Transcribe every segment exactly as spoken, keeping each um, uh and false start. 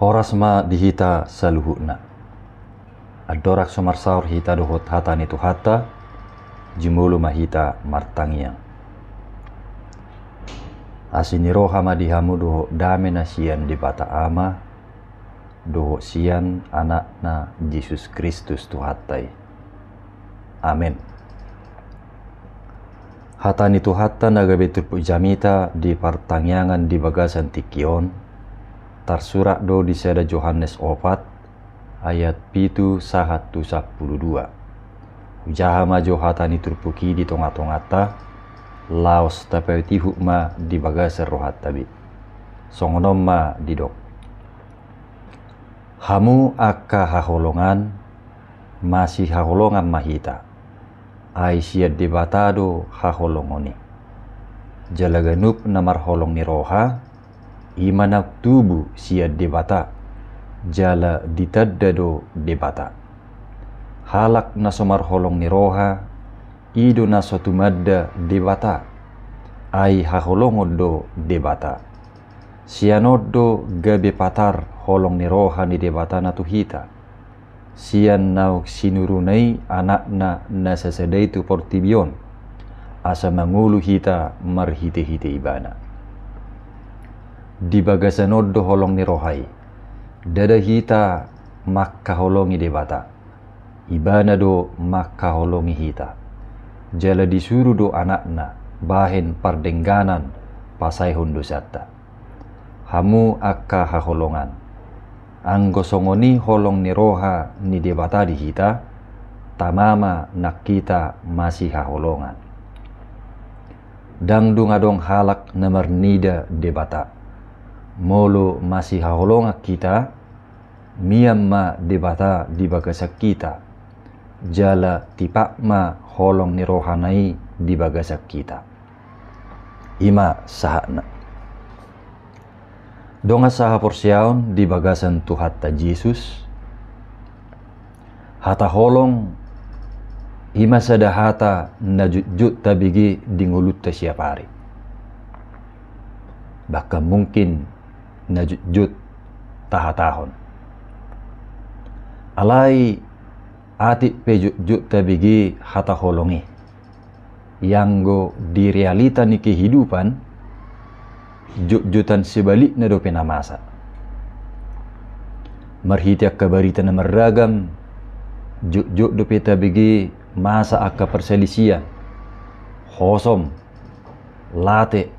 Horas ma di hita saluhutna. Andorang so marsaor hita dohot hata ni Tuhanta, jumolo ma hita martangiang. Asi ni roha ma di hamu dohot dame na sian Debata Ama, dohot sian Anakna Jesus Kristus Tuhanta i. Amen. Hata ni Tuhanta na gabe turpuk jamita di partangiangan di bagasan tingki on, tarsurat do di sada Johannes opat, ayat pitu sahat tu sampulu dua. Hujaha ma jo hata ni turpuk i di tonga-tonganta, laos tapaihut ma di bagasan rohanta be. Songon on ma didok. Hamu angka haholongan, masihaholongan ma hita. Ai sian Debata do haholongon i. Jala ganup na marholong ni roha, i ma naung tubu sian Debata, jala ditanda do Debata. Halak na so marholong ni roha, i do na so tumanda Debata, ai haholongon do Debata. Sian on do gabe patar holong ni roha ni Debata na tu hita. Sian naung sinuruna i Anakna na sasada i tu portibi on, asa mangolu hita marhite-hite Ibana. Di bagasan on do holong ni roha i. Ndada hita mangkaholongi Debata. Ibana do mangkaholongi hita. Jala disuru do Anakna bahen pardengganan pasaehon dosanta. Hamu angka haholongan. Anggo songon i holong ni roha ni Debata di hita, tama ma nang hita masihaholongan. Ndang dung adong halak na marnida Debata. Molo masihaholongan hita, mian ma Debata di bagasan hita. Jala tipak ma holong ni rohana i di bagasan hita. I ma sahatna. Dongan sahaporseaon di bagasan Tuhanta Jesus, hata holong i ma sada hata na jotjot tabege di ngolunta siap ari. Bahkan mungkin na jotjot tahatahon. Alai atik pe jotjot tabege hata holong i. Ianggo di realita ni kehidupan, jotjotan sebalikna dope na masa. Marhite angka barita na marragam, jotjot dope tabege masa angka parsalisian, hosom, late,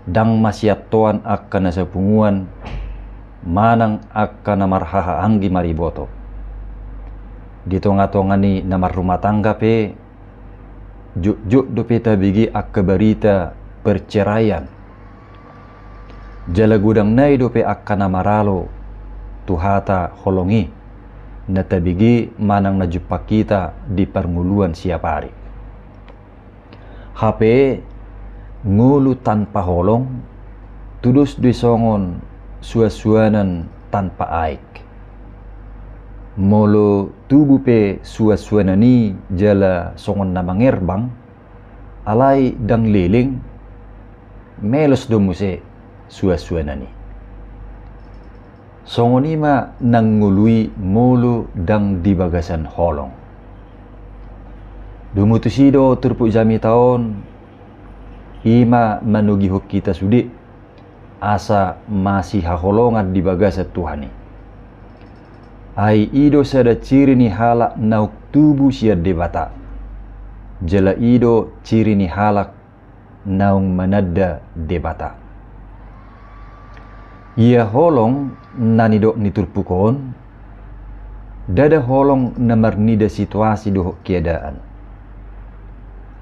ndang masiantoan angka na sapunguan, manang angka na marhahaanggi mariboto. Di tonga-tonga ni na marrumah tangga pe, jotjot dope tabege angka barita perceraian. Jala godang nai dope angka na maralo tu hata holong i, na tabege manang na jumpang hita di parngoluan siap ari. Hape, ngolu tanpa holong, tudos do i songon suansuanan tanpa aek. Molo tubu pe suansuanan i jala songon na mangerbang, alai ndang leleng, melos do muse suansuanan i. Songon i ma nang ngolu i molo ndang di bagasan holong. Domu tusi do turpuk jamita on, i ma manogihon hita sude, asa masihaholongan di bagasan Tuhan i. Ai i do sada ciri ni halak naung tubu sian Debata. Jala i do ciri ni halak naung mananda Debata. Ia holong na nidok ni turpuk on, ndada holong na marnida situasi dohot keadaan.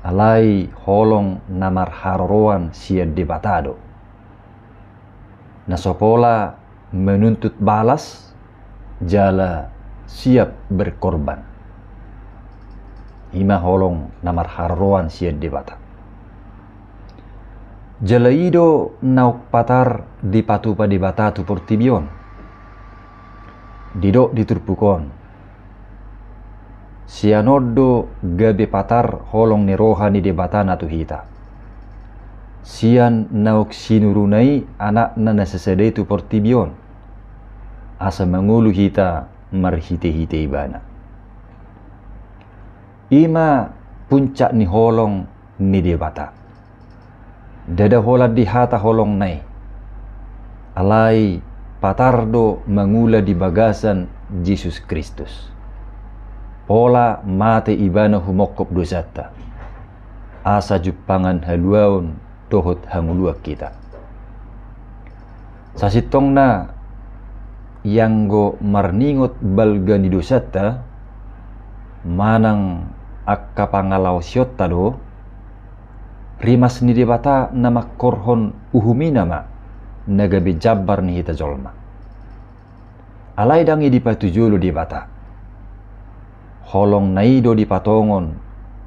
Alai holong na marharoroan sian Debata do. Na so pola menuntut balas, jala siap berkorban. I ma holong na marharoroan sian Debata. Jala i do naung patar dipatupa Debata tu portibi on. Didok di turpuk on. Sian on do gabe patar holong ni roha ni Debata na tu hita. Sian naung sinuruna i Anakna na sasada i tu portibi on. asa mangolu hita marhite-hite Ibana. I ma puncak ni holong ni Debata. Ndada holan di hata holongna i, alai patar do mangula di bagasan Jesus Kristus. Pola mate Ibana humongkop dosanta, asa jumpangan haluaon dohot hangoluan hita. Sasintongna, ianggo marningot balga ni dosanta manang angka pangalaosionta do, rimas ni Debata na mangkorhon uhumina ma na gabe jambar ni hita jolma. Alai ndang i dipatujolo Debata. Holongna i do dipatongon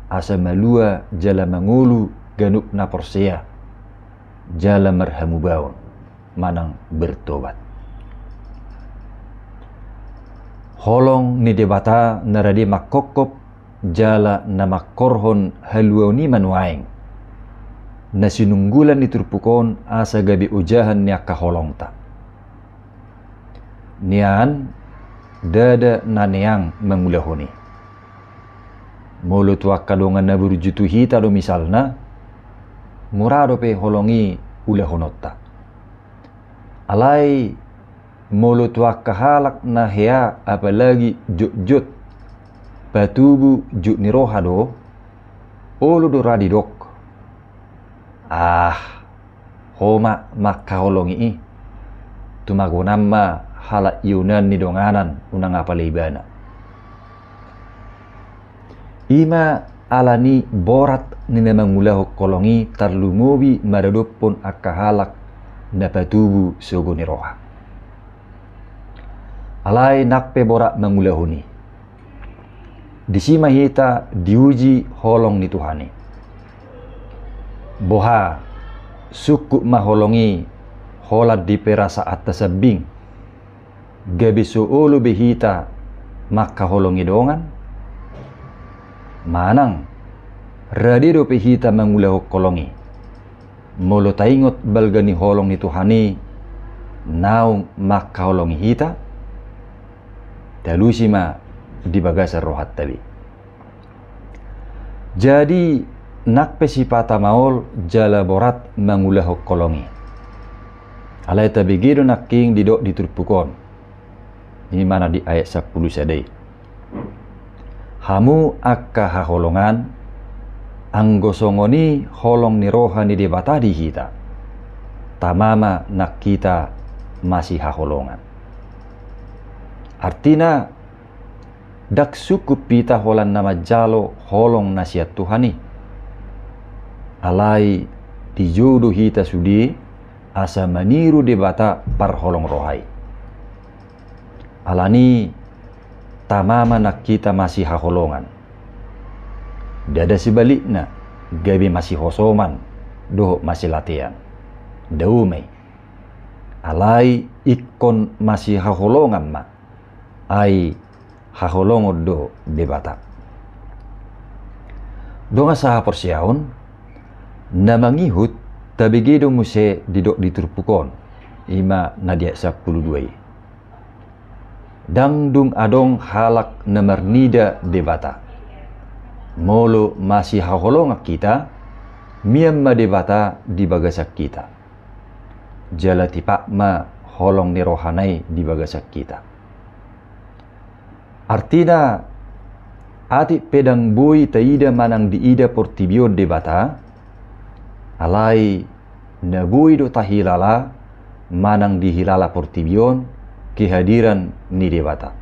asa malua jala mangolu ganup na porsea jala marhamubaon manang bertobat. Holong ni Debata na rade mangkongkop jala na mangkorhon haluaon i ma nuaeng na sinunggulan ni turpuk on asa gabe ojahan ni angka holongta. Nian, ndada na neang mangulahon i. Molo tu angka dongan na burju tu hita do misalna, mura dope holong i ulahononta. Alai molo tu angka halak na hea, apalagi jotjot patubu jut ni roha do, olo do ra didok: Ah, ho ma mangkaholongi i. Tumagonan ma halak ionan ni donganan, unang apala ibana. I ma alani borat ni na mangulahon holong i tarlumobi maradophon angka halak na patubu sogo ni roha. Alai nang pe borat mangulahon i, disi ma hita diuji holong ni Tuhan i. Boha, sungkun ma holong i holan di perasaanta sambing, gabe so olo be hita mangkaholongi dongan? Manang rade dope hita mangulahon holong i, molo taingot balga ni holong ni Tuhan i naung mangkaholongi hita? Talusi ma di bagasan rohanta be. Jadi, nang pe sipata maol jala borat mangulahon holong i. Alai tabege do nangkin didok di turpuk on, i ma na di ayat sampulu sada i: Hamu angka haholongan, anggo songon i holong ni roha ni Debata di hita, tama ma nang hita masihaholongan. Artina, ndang sungkun hita holan na manjalo holong na sian Tuhan i. Alai dijou do hita sude asa maniru Debata parholong roha i. Alani, tama ma nang hita masihaholongan. Ndada sibalikna, gabe masihosoman dohot masilatean. Dao ma i. Alai ingkon masihaholongan ma, ai haholongon do Debata. Dongan sahaporseaon, na mangihut tabege do muse didok di turpuk on, i ma na di ayat sampulu dua i. Ndang dung adong halak na marnida Debata. Molo masihaholongan hita, mian ma Debata di bagasan hita. Jala tipak ma holong ni rohana i di bagasan hita. Artina, atik pe ndang boi taida manang diida portibi on Debata, alai na boi do tahilala manang dihilala portibi on kehadiran ni Debata.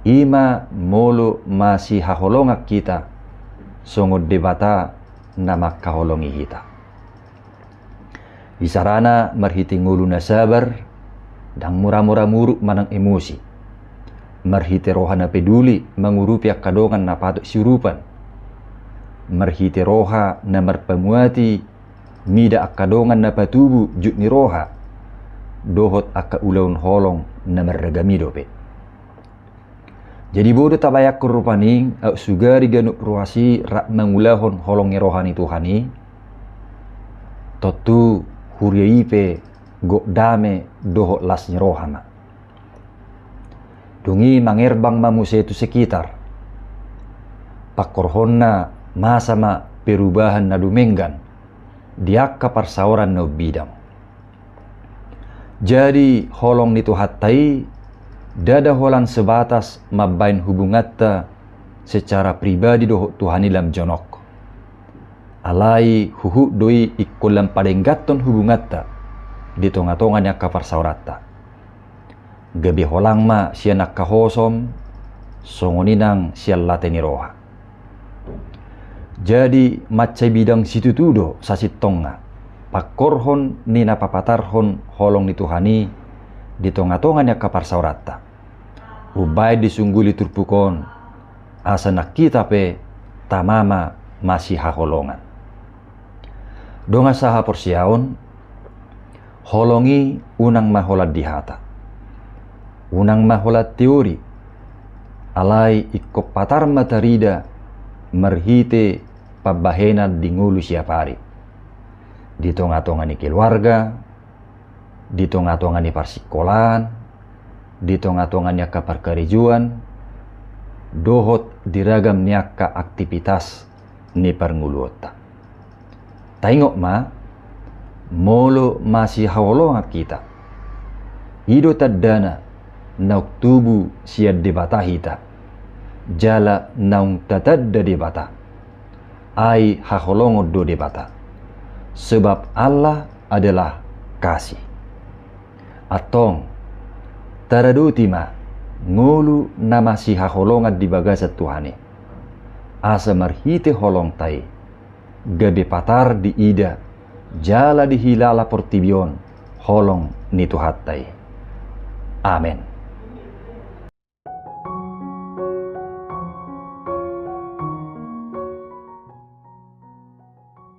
I ma molo masihaholongan hita songon Debata na mangkaholongi hita. Isarana marhite ngolu na sabar, ndang mura-mura muruk manang emosi. Marhite roha na peduli mangurupi angka dongan na patut siurupan. Marhite roha na marpamuati mida angka dongan na patubu jut ni roha dohot angka ulaon holong na marragam i dope. Jadi boi do tabayangkon rupani, aut sugari ganup ruas i rap mangulahon holong ni roha ni Tuhan i, tontu huria i pe gok dame dohot las ni roha ma. Dung i mangerbang ma muse tu sekitar. Pangkorhonna masa ma perubahan na dumenggan di angka parsaoran na umbidang. Jadi holong ni Tuhanta i ndada holan sebatas mambahen hubunganta secara pribadi dohot Tuhan i lam jonok. Alai huhut do i ingkon lam padengganhon hubunganta di tongatonga ni angka parsaoranta. Gabe holang ma sian angka hosom, songon i nang sian late ni roha. Jadi mansai bidang situtu do sasintongna pangkorhon ni na papatarhon holong ni Tuhan i di tongatonga ni angka parsaoranta. Umbahen disungguli turpuk on, asa nang hita pe tama ma masihaholongan. Dongan sahaporseaon, holong i unang ma holan di hata, unang ma holan teori, alai ingkon patar ma tarida marhite pambahenan di ngolu siap ari, di tongatonga ni keluarga, di tongatonga ni parsingkolaan, di tongatonga ni angka parkarejoan, dohot di ragam ni angka aktivitas ni parngoluonta. Taingot ma, molo masihaholongan hita, i do tandana naung tubu sian Debata hita, jala naung tatanda Debata. Ai haholongon do Debata. Sebab Allah adalah kasih. Antong, taradoti ma ngolu na masihaholongan di bagasan Tuhan i, asa marhite holongta i gabe patar diida jala dihilala portibi on holong ni Tuhanta i. Amen.